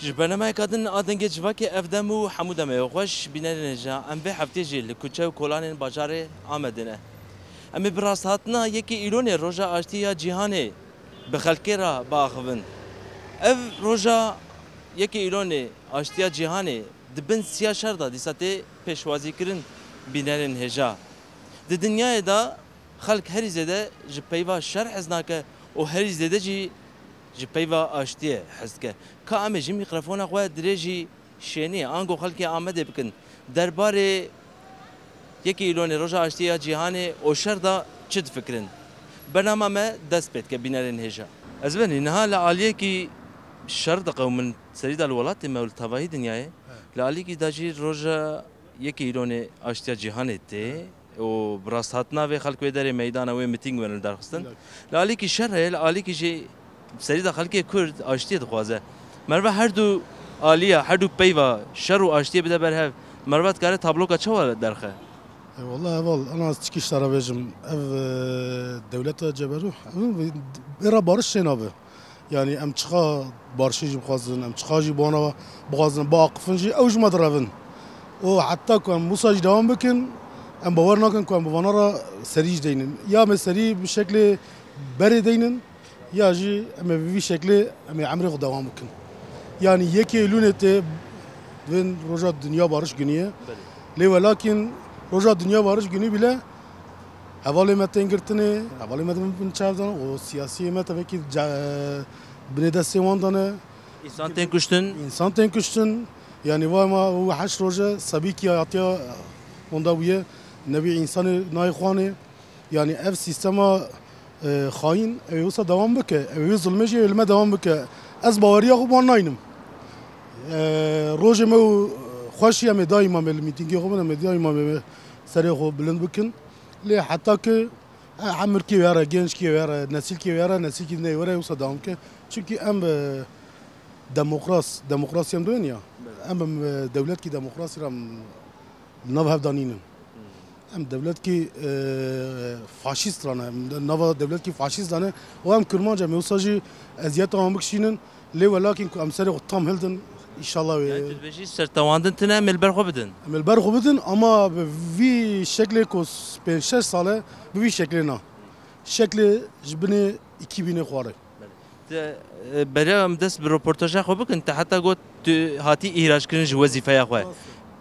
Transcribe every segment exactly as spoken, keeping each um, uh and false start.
Ji bernameyeka din a Dengê Civakê ev dem û hemû demê xweş bînerên hêja. Em vê heftê jî li kuçe û kolanên bajarê Amedê ne. Em ê bi rasthatina yekê Îlonê Roja Aştiyê ya Cîhanê bi xelkê re biaxivin. Ev roja yekê Îlonê Aştiya Cîhanê di bin siya şer de dîsa tê pêşwazîkirin bînerên hêja. Di dinyayê de xelk herî zêde ji peyva şer hez nake û herî zêde jî ji peyva aştiyê hez dike. Ka em ê ji mîkrofona xwe dirêjî şêniyê ango xelkê Amedê bikin. Derbarê yekê Îlonê Roja Aştiyê ya Cîhanê û şer de çi difikirin? Bernama me dest pê dike bînerên hêja. Ez benî niha li aliyekî şer diqewimin serî de li welatê me û li tevahî dinyayê. Li aliyekî de jî roja yekê Îlonê Aştiya Cîhanê tê û bi rasthatina vê xelk wê derê meydana wê mitîng werin li dar xistin. Li alîkî şer heye, li alîkî jî serî de xelkê Kurd aştiyê dixwaze. Merva her du aliya, her du peyva şer û aştiyê bide ber hev, merva dikare tabloka çawa derxe? E, wala heval, ana ez çikî ji te re bêjim. Ev, e, dewleta ceberû, ev, vê ra bariş çênabe. Yani em çiqa barişê jî bixwazin, em çiqa jî bi wana bixwazin, biaqifin jî, ew ji me direvin. Û heta ku em wisa jî dewam bikin, em bawer nakin ku em bi vana re serî jî deynin. Ya em ê serî bi şeklê berê deynin, ya jî em ê bi vî şeklê em ê emrê xwe dewam bikin. Yani yekê Lûnê tê, divên roja dinya bariş guniye. Lê welakin roja dinya bariş gunî bile hevalê me tên girtinê, hevalê me bin çav dan û siyasiyê me tevekî ca-, binê destê wan dane. Însan tên kuştin. Însan tên kuştin. Yani va ma û heşt roje sebîkî hatiya onda bûye. Nebî însanê nayê xwanê. Yani ev sîstema, e, xayîn, ew ê wisa dewam bike. Ew ê zulmê jî ew ê li me dewam bike. Ez baweriya xwe bi wan naynim. E, rojê me û xweşî em ê daîma me li mîtîngê xwe bin, em ê daîma me serê xwe bilind bikin. Lê heta ki, e, hem mirkê were, gençkê were, nesilkê were, nesilkî dinê were, wisa dewam ke. Çünkü em, e, demokras, demokrasî em diwên ya. Em, em, e, dewletkî demokrasî re em li nav hev de nînin. Em dewletkî, e, faşîst re ne, em nava dewletkî faşîst de ne. Û em Kurmanc em ê wisa jî eziyeta wan bikişînin. Lê welakin ku em serê xwe tam hildin, înşallah wê. Yani tu dibêjî sertewandin tune, em ê li ber xwe bidin. Em ê li ber xwe bidin, ama bi vî şeklê ku pênc şeş sal e, bi vî şeklê na. Şeklê ji binê îkî bînê xwarê. Te, e, beriya em dest bi roportaja xwe bikin, te heta got tu hatî îhraçkirin ji wezîfeya xwe.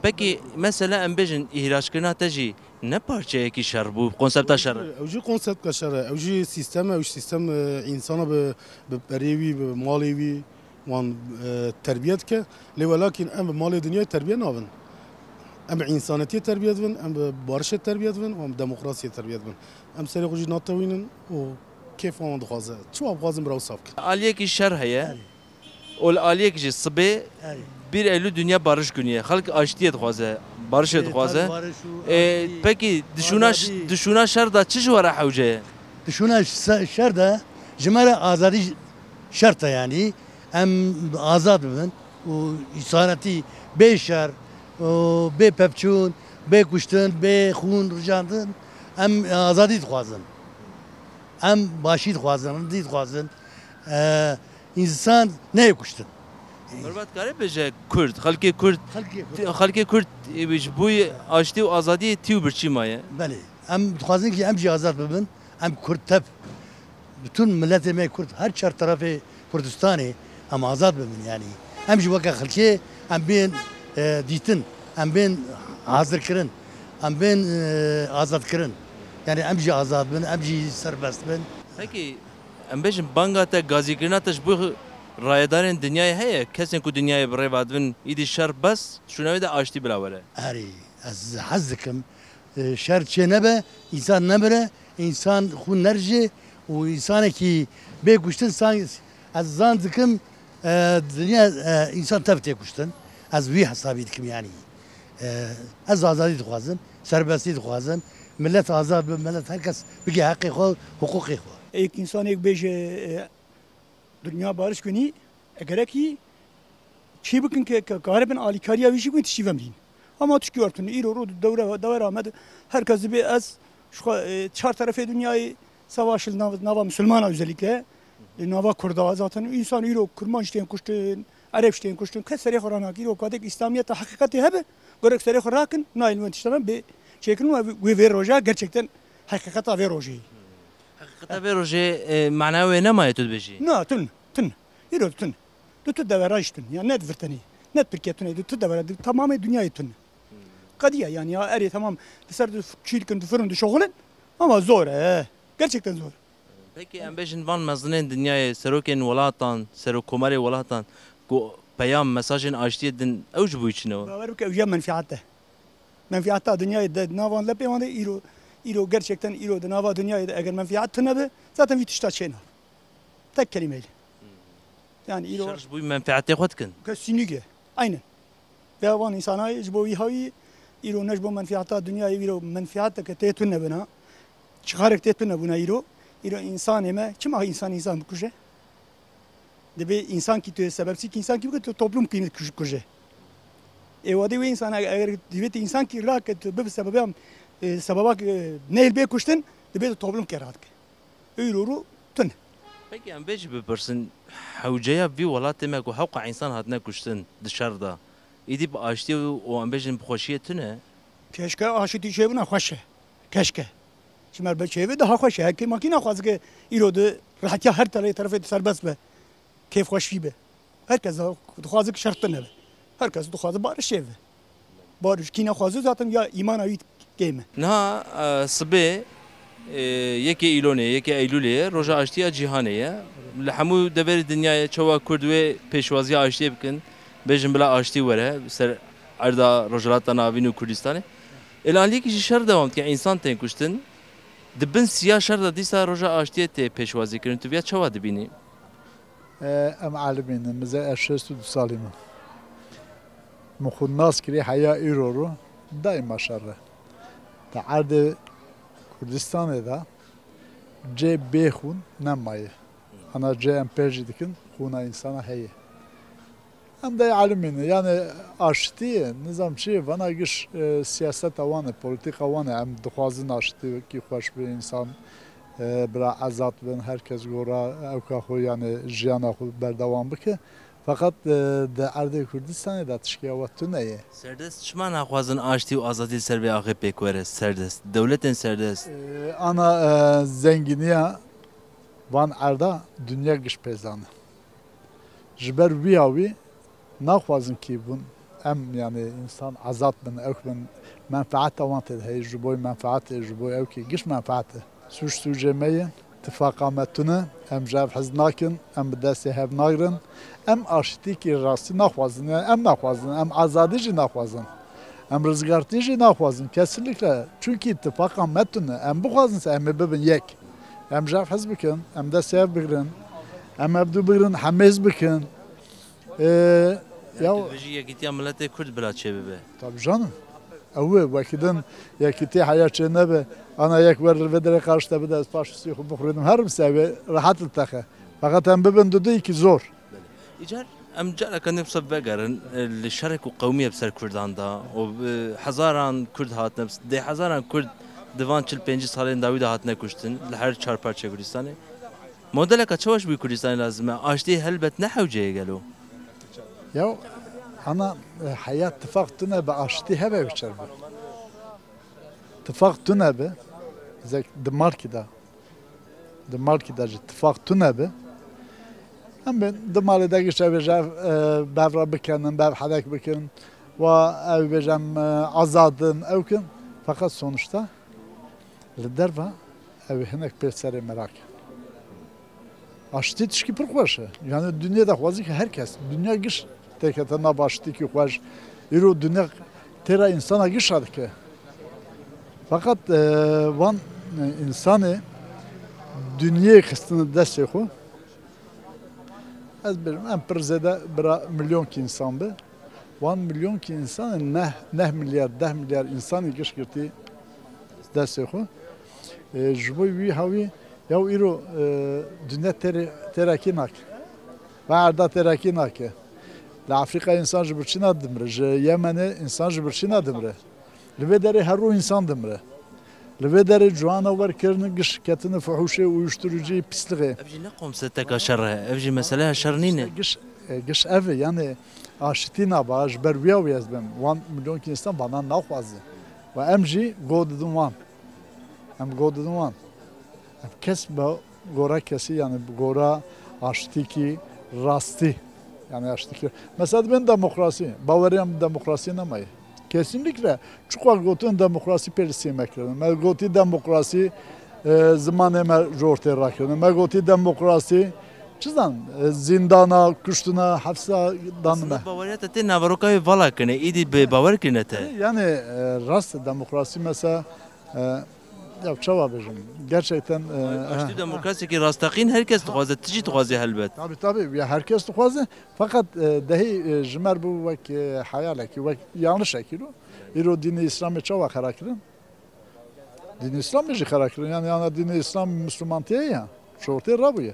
Pekî, mesela em bêjin îhraçkirina te jî ne parçeyekî şer bû, konsepta şer e? Ew jî konsepta şer e, ew jî sîstem e, ew jî sîstem, e, însana bi, bi perê wî, bi malê wî, wan, e, terbiye dike. Lê welakin em bi malê dinyayê terbiye nabin. Em bi însanetiyê terbiye dibin, em bi barişê terbiye dibin û em bi demokrasiyê terbiye dibin. Em serê xwe jî natewînin û kêfa wan dixwaze. Çiwa bixwazin bira wisa bikin. Aliyekî şer heye. Erê. Û li aliyekî jî sibê Erê. Bir Eylûl dinya barış günü ye. Xelk aştiyê dixwaze, barişê Erê, dixwaze. Tabii barış û Ê, aştî, pekî dişûna ş-, azadî. Dişûna şer de çi ji we re hewce ye? Dişûna ş-, şer de ji me re azadî şert e yani. Em azad bibin û însanetî bê şer û bê pevçûn, bê kuştin, bê xûn rijandin, em azadî dixwazin. Em başî dixwazin, rindî dixwazin. E, însan neyê kuştin. Merva dikare bêje Kurd, xelkê Kurd, Xelkê Kurd. Xelkê Kurd, e, ji bo aştî û azadiyê tî û birçî maye. Belê. Em dixwazin ki em jî azad bibin. Em Kurd tev, bütün miletê me Kurd, her çar terefê Kurdistanê em azad bibin yani. Em jî weke xelkê em bên, e, dîtin, em bên hazirkirin, em bên, e, azadkirin. Yani em jî azad bin, em jî serbest bin. Pekî, em bêjin banga te, gazîkirina te ji bo rayedarên dinyayê heye, kesên ku dinyayê bi rê ve dibin, îdî şer bes, şûna wê de aştî bila were. Erê, ez hez dikim, e, şer çê nebe, însan nemire, însan xwe nerije û însanekî bê kuştin san-, ez zan dikim, e, dinya, e, însan tev tê kuştin. Ez wî hesabî dikim yani. E, ez azadî dixwazim, serbestî dixwazim. Milet azad be, milet her kes bige heqê xwe, hiqûqê xwe. Êk însanêk bêje, e, Dinya Barış Günü, e, gerekî çî bikin ke, ke karibin alîkariya wî jî bikin tiştî vemrîn. Ama tişkî wertin, îro rû dewre, dewera me de her kes dibê ez ji xwe, e, çar terefê dinyayê savaş li nav-, nava Musulmana özellikle, e, nava Kurda zaten însan îro Kurmanc tên kuştin, Ereb ji tên kuştin. Kes serê xwe ranakî. Îro kadek îslamiyeta heqîqetê hebe, gorek serê xwe rakin, nayên wê tiştana bê çêkirin û wê vê roja gerçekten heqîqeta vê rojê. Heqîqeta vê rojê, e, mana wê nemaye tu dibêjî? Na, tun, tun. Îro tun. Di tu devera jî tun. Ya ne di vir tenê, ne di Tirkiye tune, di tu devera, di tamamê dinyayê tun. Qediya yani ya erê tamam, li ser çî dikin, difirin, dişoxulin ama zor e. Gerçekten zor. Peki em bêjin van mezinên dinyayê, serokên welatan, serokkomarê welatan ku peyam, mesajên aştiyê din ew ji bo wî çi ne? Bawer bike ew ya menfiat e. Menfiata dinyayê de di nava lepê wan de îro, îro gerçekten îro di nava dinyayê de eger menfiat tune be, zaten vî tişta çêna. Tek kelîmeyle. Yani îro Şer ji bo menfiatê xwe dikin. Kesinlikle. Aynen. Ve van insana ji bo wî hawî îro ne ji bo menfiata dinyayê îro menfiateke tê tune bina. Çixarek tê tune bûna îro. Îro insanê me, çima insan insan bikuje? Dibê însan kî tu yê sebebsî kî însan kî bike tu toplum kî kuj-, kuje. Ê wadê wê însana eger divê tu însan kî rake tu bibi sebeba, e, sebeba, e, neyl bê kuştin, dibê tu toplum kê radike. Îro rû tune. Peki em bê jî bipirsin, hewceya vî welatê me ku hewqa însan hatine kuştin di şer de, îdî bi aştiyê û em bêjin bi xweşiyê tune? Keşke aşitî çêbûna xweş e. Keşke. Ji me re çêbê daha xweş e. Her kê makî naxwaze ke îro di rehetiya her terê terefê di serbest be. Kêfxweşî be. Her kes dixwaze ke şer tune be. Her kes dixwaze bariş çêbe. Bariş kî nexwaze zaten ya îmana wî kêm e. Niha, e, sibê, e, yekê Îlonê, yekê Eylûlê ye, roja aştiya cîhanê ye. Li hemû deverê dinyayê çawa Kurd wê pêşwaziya aştiyê bikin, bêjin bila aştî were ser erda Rojhilata Navîn û Kurdistanê. Ê li aliyekî jî şer dewam dike, însan tên kuştin. Di bin siya şer de dîsa roja aştiyê tê pêşwazî kirin. Tu viya çawa dibînî? E, em alimî ne, min zê ez şêst û du salî me. Min xwe nas kirî heya îro ro, daîma şer e. Di erdê Kurdistanê de cê bê xûn nemaye. Ana cê em pêş jî dikin, xûna însana heye. Em de alimî ne, yani aştî, nizam çi, vana giş, e, siyaseta wan e, polîtîka wan e, em dixwazin aştî wekî xweş bi însan, e, bira ezad bin, her kes gora ewka xwe, yani jiyana xwe berdewam bike. Feqet, e, di erdê Kurdistanê de tişkê ewa tune ye. Serdest çima naxwazin aştî û azadî li ser vê axê pêk were? Serdest, dewletên serdest. E, ana, e, zenginiya van erda dinya giş pêzan e. Ji ber wîya wî naxwazin kî bûn em, yani însan azad bin, ewk bin, menfaeta wan tê de heye, ji bo menfaetê, ji bo ewkê giş menfaet e. Sûc sûcê me ye, tifaqa me tune, em ji hev hez nakin, em bi destê hev nagrin. Em aşitîkî rastî naxwazin, yani em naxwazin, em azadî jî naxwazin. Em rizgartî jî naxwazin, kesinlikle. Çunkî tifaqa me tune, em bixwazin se em ê bibin yek. Em ji hev hez bikin, em destê hev bigrin, em hevdû bigrin, hemêz bikin. Ee, ya Yani tu dibêjî yekîtiya miletê Kurd bila çêbibe. Tabii canım. Ew e, wekî din yekîtî heya çê nebe, ana yek wer li vê derê qarşî te bide, ez paş sî xwe bixwînim, her bi se wê rehet li texe. Feqet em bibin du du iki zor. Îcar em careke nê bi se vegerin, e, li şerek û qewmiyê bi ser Kurdan da û, e, hezaran Kurd hatine, dê hezaran Kurd di van çil pêncî salên dawî de hatine kuştin li her çar parçeyê Kurdistanê. Modeleka çawa ji bo Kurdistanê lazim e? Aştî helbet ne hewce ye gelo? Ya, ana, e, heya tifaq tune bi aştî hebe wî çer be. Tifaq tune be, zek di malkî de, di malkî de jî tifaq tune be. Em bi di malê de giş ev ê ji hev, e, bev re bikenin, bev hedek bikin, wa ew bêjin, e, azad in, ew kin. Feqet sonuçta Li derva ew ê hinek pê serê merak e. Aştî tişkî pir xweş e. Yani dinyê de xwazî ki her kes, dinya giş têkete nav aştîkî xweş. Îro dinya têra însana giş radike. Feqet, e, van, e, însanê dinyê xistine destê xwe. Ez bêjim, em pir zêde bira milyonkî însan bi. Wan milyonkî însanê neh, neh milyar, deh milyar însanî giş girtî destê xwe. E, ji bo wî hawî ya îro, e, dinya têrê, têrekî nake. Va erda têrekî nake. Li Afrîka însan ji birçîna dimire, ji Yemenê însan ji birçîna dimire. Li vê derê her rû însan dimire. Li vê derê ciwana wer kirin, giş ketine fuhuşê, uyuşturucî, pislixê. Ev jî ne komseteka şer e, ev jî meseleya şer nîne. Giş, E, giş ev e, yani aşitî naba, ji ber wiya wê ez bim. Wan milyonkî însan vana naxwaze. Ve em jî go didin wan. Em go didin wan. Em kes bi gora kesî, yani bi gora aştîkî rastî. Yani aştîkî. Mesela dibên demokrasî. Baweriyan bi demokrasî nemaye. Kesinlikle. Çiqas gotin demokrasî pêlîsê me kirin. Me gotî demokrasî, e, zimanê me ji ortê rakirin. Me gotî demokrasî, çi zan, e, zîndana, kuştina, hepsa dan me. Aslında baweriya te tê naveroka wê vala kirine, îdî bi bawer kirine te. Yani, e, rast demokrasî mesela, e, ya çawa bêjim? Gerçekten, e, Aştî demokrasîkî rasteqîn her kes dixwaze, tu jî dixwazî helbet. Tabii, tabii, ya her kes dixwaze. Fakat, e, dehî, e, ji me re bû wek, e, heyalekî, wek yanlişekî lo. Îro dînê Îslamê çawa xera kirin? Dînê Îslamê jî xera kirin. Yani, yani dînê Îslam Müslümantiyê ya. Şortê rabûye.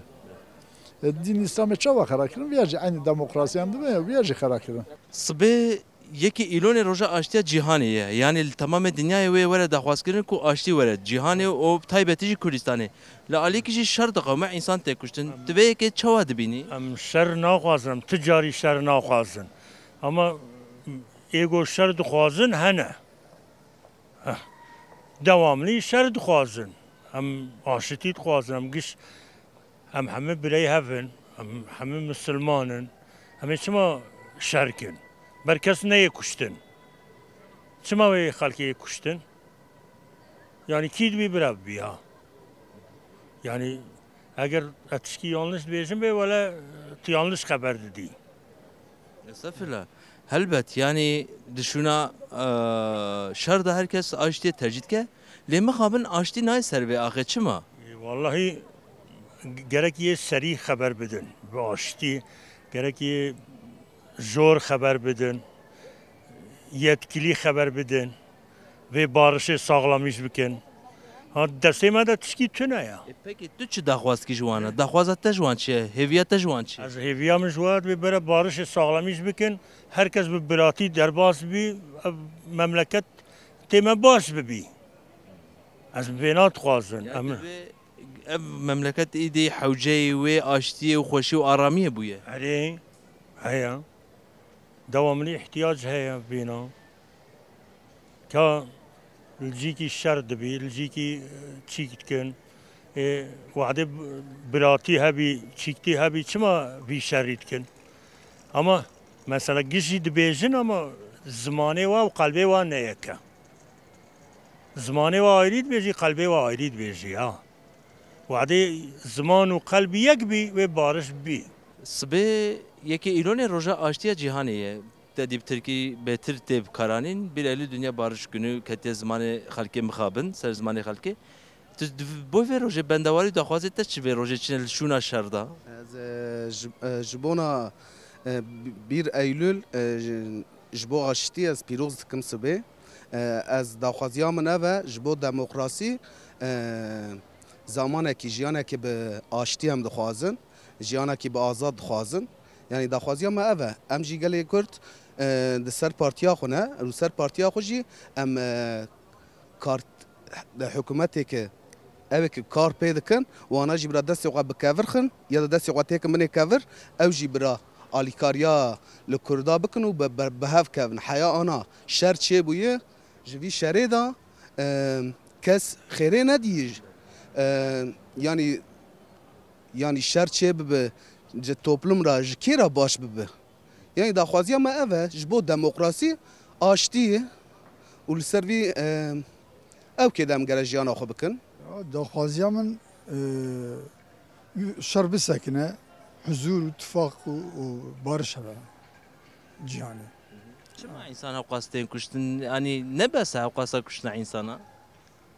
E, dînê Îslamê çawa xera kirin? Viya jî eynî demokrasiyan dibe ya, viya jî xera kirin. Sibê yekê Îlonê roja aştiya cîhanê ye. Yani li temamê dinyayê wê were daxwazkirin ku aştî were cîhanê û bi taybetî jî Kurdistanê. Li aliyekî jî şer diqewime, însan tê kuştin. Tu vê yekê çawa dibînî? Em şer naxwazin, em ti carî şer naxwazin. Ama ê ku şer dixwazin hene. Heh. Dewamlî şer dixwazin. Em aşitî dixwazin. Em giş, em hemî birey hev in. Em hemî misilman in. Em ê çima şer kin? Ber kes neyê kuştin. Çima wê xelkê yê kuştin? Yani kî dibî bira bibî ha? Yani eger ez tişkî yanlış dibêjim bê, wele tu yanlış xeber didî. Estağfirullah. Helbet, yani di şûna, e, şer de her kes aştiyê tercîh dike. Lê mixabin aştî nayê ser vê axê, çima? E, wallahî gerek yê serî xeber bidin. Bi aştî gerek yê jor xeber bidin. Yetkilî xeber bidin. Vê barişê saxlamîş bikin. Ha, destê me de tişkî tune ya. E, pekî tu çi daxwaz kî ji wan e? Daxwaza te ji wan çi ye? Hêviya te ji wan çi ye? Ez hêviya min ji wan divê bere barişê saxlamîş bikin. Her kes bi biratî derbas bî, ev memleket tê me baş bibî. Ez vêna dixwazin. Ya, em divê ev memleket îdî hewceyê wê aştiyê û xweşî û aramiyê bûye. Erê, heya. Dewamlî ihtiyac heye vêna. Ka li cîkî şer dibî, li cîkî, e, çîk dikin. Ê, wadê b-, biratî hebî, çîktî hebî, çima vî şerî dikin? Ama mesela giş jî dibêjin ama zimanê wa û qelbê wa ne yek e. Zimanê wa ayrî dibêjî, qelbê wa ayrî dibêjî ya. Wadê ziman û qelb yek bî, wê bariş bî. Sibê yekê Îlonê roja aştiya cîhanê ye. Te dî bi tirkî bêtir tê bikaranîn. Bir Eylül Dünya Barış Günü ketiye zimanê xelkê mixabin, ser zimanê xelkê. Tu di-, bo vê rojê bendewarî daxwazê te çi vê rojê çine li şûna şer de? Ez, e, ji, e, ji bona, e, bir Eylül, e, ji, ji bo aştî ez pîroz dikim sibê. E, ez daxwaziya min ev e, ji bo demokrasî, e, zamanekî, jiyanekî bi aştî em dixwazin, jiyanekî bi azad dixwazin. Yanî daxwaziya me ev e. Em jî gelê Kurd, e, di ser partiya xwe ne, li ser partiya xwe jî em, e, kar, hikûmetê ke ew ê ke kar pê dikin, wana jî bira destê xwe bi kevir xin, ya da destê xwe têkin binê kevir, ew jî bira alîkariya li Kurda bikin û bi, bi, bi hev kevin. Heya ana şer çêbûye, ji vî şerê de, e, kes xêrê nediyê. E, yanî, yanî şer çêbibe, ji toplum re, ji kê re baş bibe? Yanî daxwaziya me ev e, ji bo demokrasî, aştî û li ser vî, e, ew kê de em gere jiyana xwe bikin. Ya, daxwaziya min, e, şer bisekine, huzur û tifaq û, û bariş hebe cîhanê. Çima însan hewqas tên kuştin? Yanî ne bes e hewqasa kuştina însana?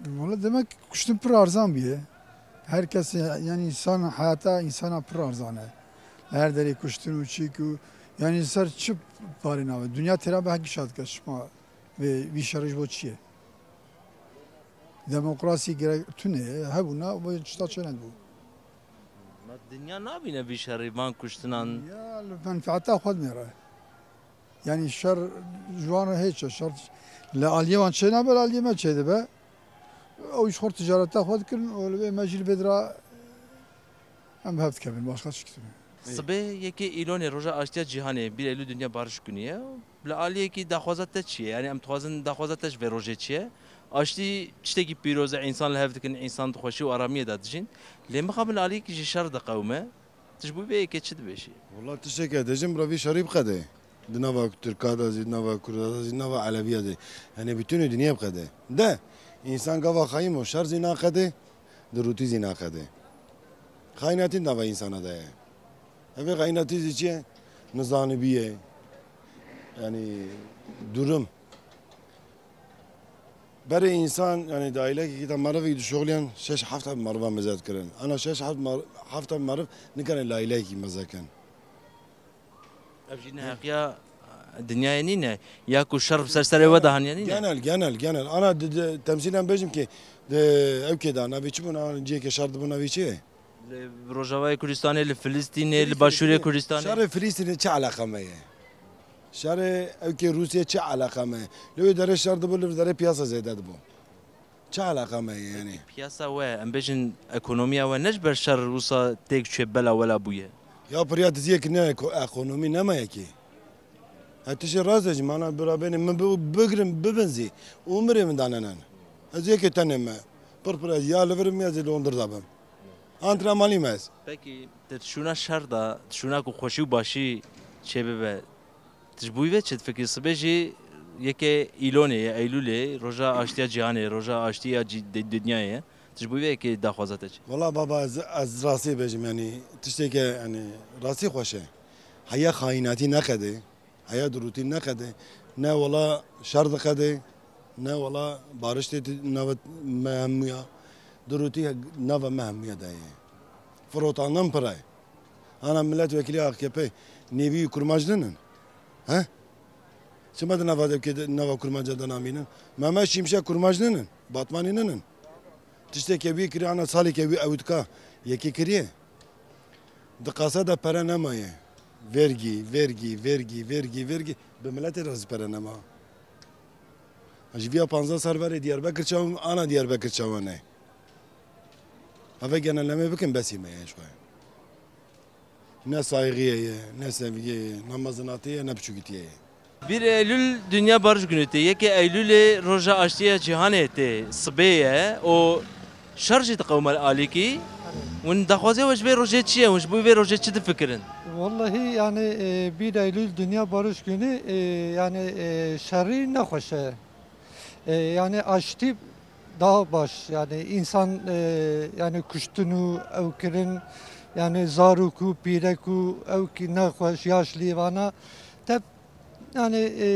Valla demek kuştin pir arzan bûye. Her kes, yani insan, heyata insana pir arzan e. Her derê kuştin û çîk û, yani ser çi parê nabe? Dinya têra be hekî şad ke şima ve vî şerî ji bo çi ye? Demokrasî gerek tune ye. Hebûna ve çita çênedibû. Ma dinya nabîne vî şerî van kuştinan. Ya li menfeeta xwe dinêre. Yani şer ji wan re hêç e. Şer li aliyê wan çênabe, li aliyê me çêdibe. Ew ji xwe ticareta xwe dikin û li vê me jî li vê dira em hev dikevin, başqa tişkî tune. Sibê yekê Îlonê, roja aştiya cîhanê, bir Eylül Dünya Barış Günü ye. Li aliyekî daxwaza te çi ye? Yani em dixwazin daxwaza te ji vê rojê çi ye? Aştî tiştekî pîroz e, însan li hev dikin, însan di xweşî û aramiyê de dijîn. Lê mixabin li aliyekî ji şer diqewime. Tu ji bo vê yekê çi dibêjî? Wela tişteke dibêjim, bi vî şerî biqede. Di nava Tirka de zî, di nava Kurda de zî, di nava Eleviya de. Yani bütün dünya biqede. De, însan gava xayîn û şer zî naqede, di rûtî zî naqede. Xayînatî di nava însana de ye. Evê xayînatî zî çi ye? Nizanîbî ye. Yani durum. Berê însan, yani di aîlekekî de merivekî dişuxiliyan, şeş heft heb meriva meze dikirin. Ana şeş heft mer-, heft heb meriv nikane li aîlekî meze kin. Ev jî neheqiya dinyayê nîne. Ya ku şer bi ser serê we de haniye nîne. Genel, genel, genel. Ana di, di, temsîlen bêjim ki di ewkê de navê çi bûn, ana cihê ke şer dibû navê çi ye? Li Rojavayê Kurdistanê, li Filistînê, li Başûrê Kurdistanê. Şerê Filistînê çi eleqa me ye? Şerê ewkê Rûsya çi eleqa me ye? Li wê derê şer dibû, li vê derê piyasa zêde dibû. Çi eleqa me ye yani? Piyasa we, em bêjin ekonomiya we ne ji ber şer wisa têk çûye, bela wela bûye? Ya piriya diziyekî ne eko-, ekonomî nema yekê. He, tiştê rast e jî, mana bira bênê min bi-, bigrin, bibin zî, û mirê min danenen. Ez yekê tenê me. Pir pir ez ya li vir im ya zî li hundir de bim. Antrenmanî me ez. Pekî, di şûna şer de, di şûna ku xweşî û başî çêbibe, tu ji bo wî ve çi difikirî? Sibê jî yekê Îlonê ye, Eylûlê, roja aştiya cîhanê, roja aştiya cî-, di-, dinyayê ye. Tu ji bo wî ve yekê daxwaza te çi? Wela baba, ez, ez rastî bêjim, yanî tişteke, yanî rastî xweş e. Heya xayînatî neqede. Heya durûtî neqede. Ne wela şer diqede, ne wela bariş tê nava me hemûya. Durûtî nava me hemûya de ye. Firotandan pir e. Ana millet wekîlî A K P nêvî kurmac ninin. He? Çima di nava devkê de, nava kurmaca de namînin? Mehmet Şimşek kurmac ninin. Batmanî ninin. Tişteke wî kiriye, ana saleke wî ew dika. Yekê kiriye. Di qasa de pere nemaye. Vergî, vergî, vergî, vergî, vergî. Bi miletê re zî pere nema. Ji viya panzdeh sal berê Diyarbekir çawan, ana Diyarbekir çawan e. Eve genelleme bikin, besî me ye ji xwe. Ne saygiyê ye, ne sevgiyê ye, ne mezinatiyê ye, ne biçûkîtiyê ye. Bir Eylül Dünya Barış Günü tê. Yekê Eylûlê roja aştiya cîhanê tê. Sibê ye û şer jî diqewime li alîkî. Hûn daxwazê we ji vê rojê çi ye? Hûn ji bo vê rojê çi difikirin? Vallahi yani, e, bir Eylül Dünya Barış Günü, e, yani, e, şerî nexweş e. E, yani aştî daha baş, yani insan, e, yani kuştin û ew kirin, yani zarok û pîrek û ew ki nexweş, yaşlî vana, te, yani, e,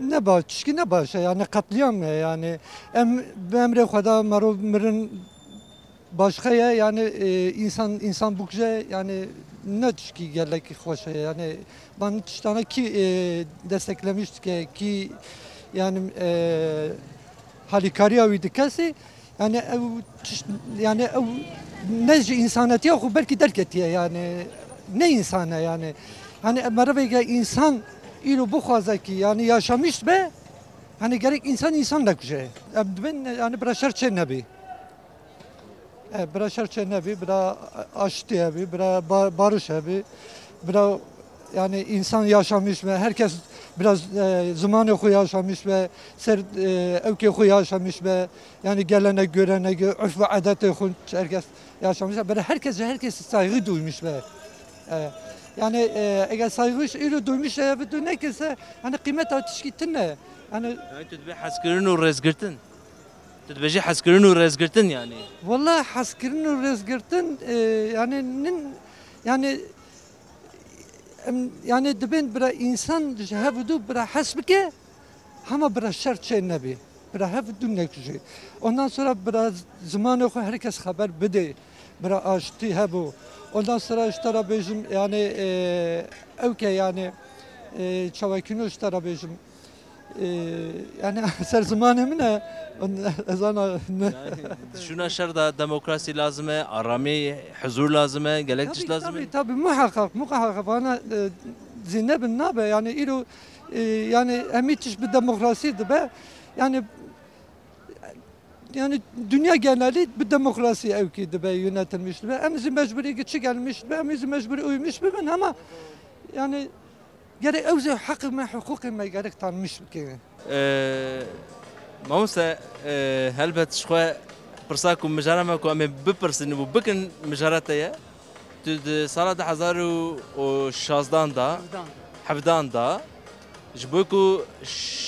ne baş, tişkî ne baş e, yani qetlîam e, yani em bi emrê Xweda merov mirin başqa ye, yani, e, insan, insan bikuje, yani ne tişkî gelekî xweş e, yani van tiştana kî, e, desteklemiş dike, kî, yani, e, halîkariya wî dikesî, yani ew tişt, yani ew ne ji însanetiya xwe belkî derketiye, yani ne însan e, yani. Hani meriveke însan îro bixwaze ki, yani yaşamiş be, hani gerek însan însan nekuje. Em dibin, yani bira şer çê nebî. E, bira şer çê nebî, bira aştî hebî, bira ba-, barış hebî, bira, yani, însan yaşamiş be, herkes bira, e, zimanê xwe yaşamiş be, ser, e, ewkê xwe yaşamiş be, yani gelenek, görenek, urf ve adetê xwe herkes yaşamiş be, bira herkes, herkes saygı duymuş be. E, yani, e, eger saygı îro duymuş be, bi du nekirse, yani, qîmeta tişkî tune. Yani, yani tu dibê hezkirin û rêzgirtin. Tu dibêjî hezkirin û rêzgirtin yani. Wela hezkirin û rêzgirtin, e, yani nin, yani, em, yani dibên bira însan ji hev û du bira hes bike, hema bira şer çê nebî. Bira hev û du nekujî. Ondan sonra bira zimanê xwe herkes xeber bidê. Bira aştî hebû. Ondan sonra ji te re bêjim, yani, e, ewke yani, e, çawekîno ji te re bêjim. Ee, yani ser zimanê min e, ez ana ne. Yani, şûna şer de demokrasî lazim e, aramî, huzur lazim e, gelek tişt lazim e. Tabii, tabii, muhakkak, muhakkak, vana, e, zî nebin nabe, yani îro, e, yani hemî tişt bi demokrasî dibe, yani Yani dünya genelî bi demokrasî ewkî dibe, yönetilmiş dibe. Em jî mecburî ki çi gelmiş dibe, em jî mecburî uymuş bibin ama yani gerek ew jî heqê me, hiqûqê me gerek tanmiş bikin. Ee, Mamoste, ee, helbet ji xwe pirsa ku mijara me ku em ê bipirsin û bikin mijara te ye. Tu di sala du hezar û şazdan da, hevdan da, ji bo ku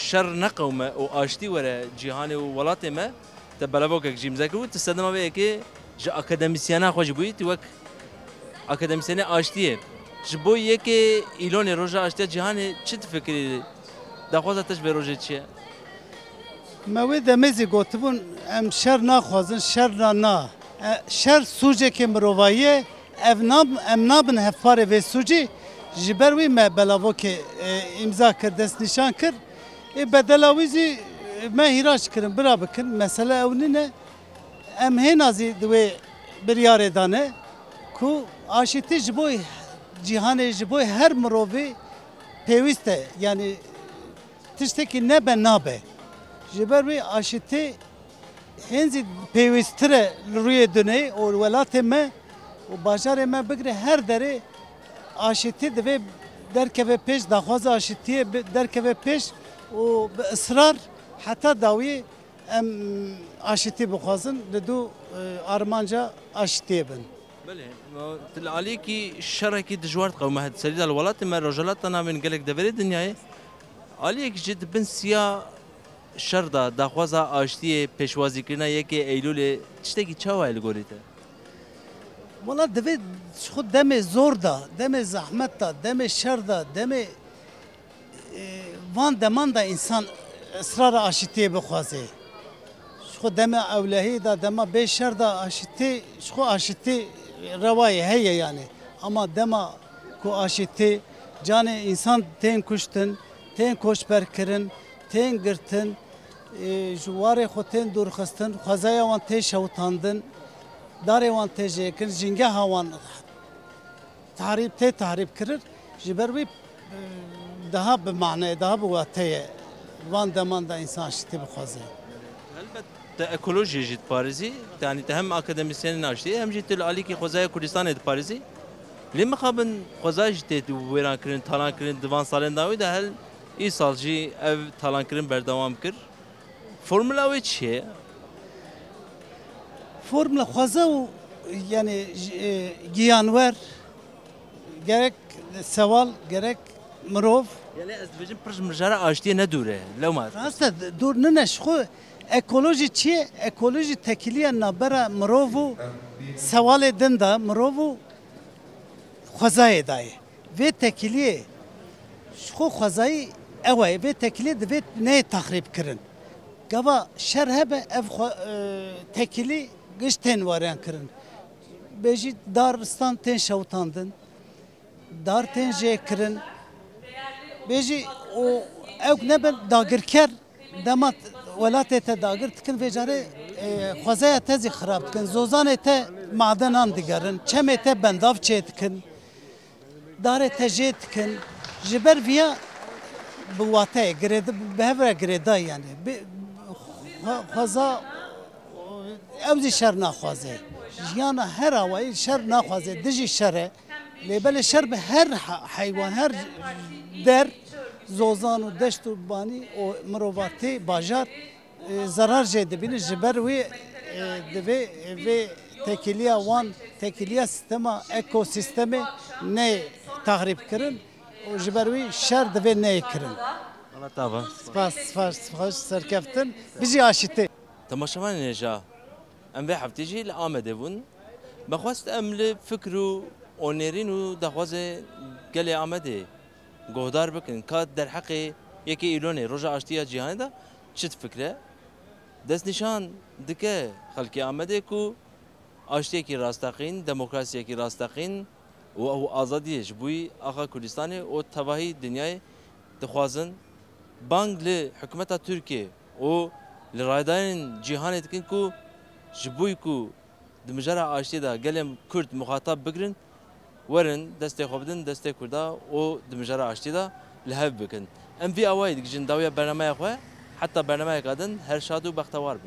şer neqewime û aştî were cîhanê û welatê me, te belavokek jî îmze kiribû, tu sedema vê yekê ji akademîsyena xwe jî bûyî, tu wek akademîsyenê aştiyê. Ji bo yekê Îlonê Roja Aştiya Cîhanê çi difikirî? Daxwaza te ji vê rojê çi ye? Me wê demê zî gotibûn, em şer naxwazin, şer na na. E, şer sûcekê mirovayî ye, ev nab, em nabin hevparê vê sûcî. Ji ber wî me belavokê, e, îmza kir, destnîşan kir. Ê bedela wî zî, e, me hîraş kirin, bira bikin. Mesele ew nîne. Em hêna zî di wê biryarê de ne ku aşîtî ji bo cîhanê, ji bo her mirovî pêwîst e. Yanî tiştekî nebe nabe. Ji ber wî aşîtî hên zî pêwîsttir e li rûyê dunê û li welatê me û bajarê me bigire her derê aşîtî divê derkeve pêş, daxwaza aşîtiyê bi-, derkeve pêş û bi israr heta dawî em aşîtî bixwazin, li dû, e, armanca aşîtiyê bin. Belê, tu li aliyekî şerekî dijwar diqewime, her serî de li welatê me, Rojhilata Navîn, gelek deverê dinyayê, aliyek jî di bin siya şer de daxwaza aştiyê, pêşwazîkirina yekê Eylûlê tiştekî çawa ye li gorî te? Wela divê ji xwe demê zor de, demê zehmet de, demê şer de, demê, e, van deman de însan israra aşitiyê bixwaze. Ji xwe demê ewlehî de, dema bê şer de aşitî, ji xwe aşitî rewa ye, heye yanî. Ama dema ku aşitî, canê însan tên kuştin, tên koçberkirin, tên girtin, e, ji warê xwe tên dûrxistin, xwezaya wan tê şewitandin, darê wan tê jêkirin, jingeha wan tahrîb, tê tahrîb kirin. Ji ber wî, e, daha bi mane, daha bi wate ye. Van deman de însan şitî bixwaze. Helbet te ekolojiyê jî diparêzî, yanî te hem akademîsyenên aştiyê, hem jî tu li alîkî xwezaya Kurdistanê diparêzî. Lê mixabin xwezayê jî tê wêrankirin, talankirin di van salên dawî de hel îsal jî ev talankirin berdewam kir. Formula wê çi ye? Formula xweza û, yanî, j-, e, giyanwer, gerek sewal, gerek mirov. Yanî ez dibêjim pir ji mijara aştiyê ne dûr e. Lewma. Rast e, dûr nine, ji xwe ekolojî çi ye? Ekolojî tekiliya navbera mirov û sewalê din de, mirov û xwezayê de ye. Vê tekiliyê ji xwe xwezayî ew e. Vê tekiliyê divê neyê texrîb kirin. Gava şer hebe ev xwe, e, tekilî giş tên werin kirin. Bêjî daristan tên şewitandin, dar tên jê kirin. Bêjî û ew nebin dagirker. Dema welatê te dagir dikin, vê carê, e, xwezaya te zî xirab dikin. Zozanê te madenan digerin, çemê te bendav çê dikin, darê te jê dikin. Ji ber viya bi wate ye, girêdi-, bi hev re girêdayî yanî. Bi, xwe-, xweza, ew zî şer naxwaze. Jiyana her awayî şer naxwaze, dijî şer e. Lê belê şer bi her ha-, heywan, her der, zozan û deşt û banî û mirovatî, bajar, e, zerar jê dibîne. Ji ber wî, e, divê vê tekiliya wan, tekiliya sîstema, ekosîstemê neyê texrîb kirin û ji ber wî şer divê neyê kirin. Spas, spas, spas, serkeftin. Bijî aşîtî. Temaşevanên hêja, em vê heftê jî li Amedê bûn. Me xwest em li fikr û onêrîn û daxwazê gelê Amedê guhdar bikin ka derheqê yekê Îlonê, Roja Aştiya Cîhanê de çi difikire. Destnîşan dike xelkê Amedê ku aştiyekî rasteqîn, demokrasiyekî rasteqîn û ew azadiyê ji bo axa Kurdistanê û tevahî dinyayê dixwazin. Bang li hikûmeta Tirkiyê û li rayedarên cîhanê dikin ku ji bo ku di mijara aştiyê de gelên Kurd muxatab bigirin, werin destê xwe bidin destê Kurda û di mijara aştiyê de li hev bikin. Em vî awayî digihîjin dawiya bernameya xwe, heta bernameyeka din her şad û bextewar bin.